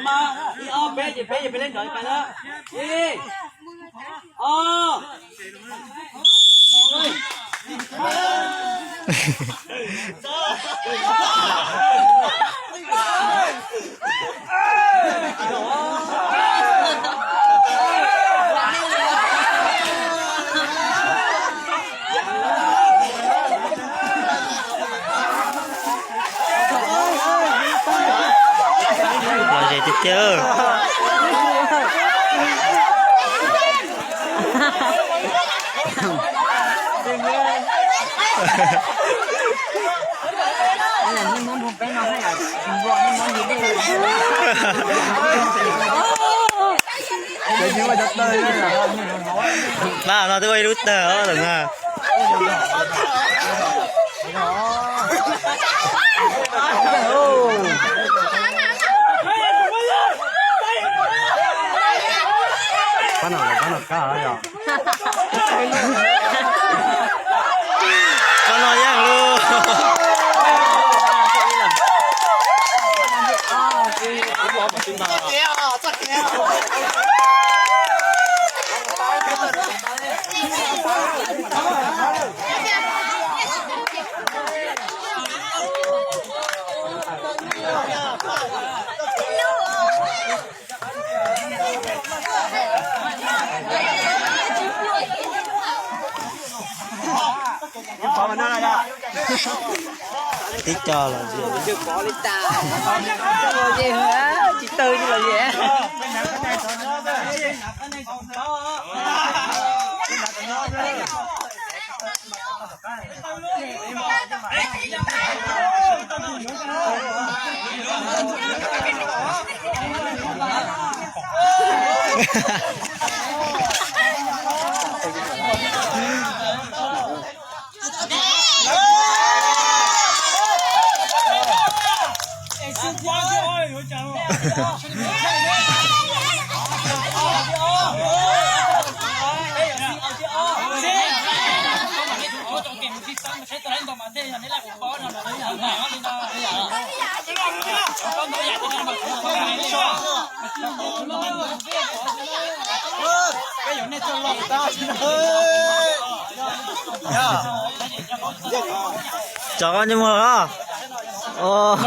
Ib, ob, peb ces peb ces peb leb nrov pais na. Ib, ob. Lom zem tiag tiag. Pab no twb ua ib lub tawg os lawm na. Pab no, pab no kab yog. Koj no yeej lub. Tib co los tsis tawg li los. Tso koj ntsej muag os.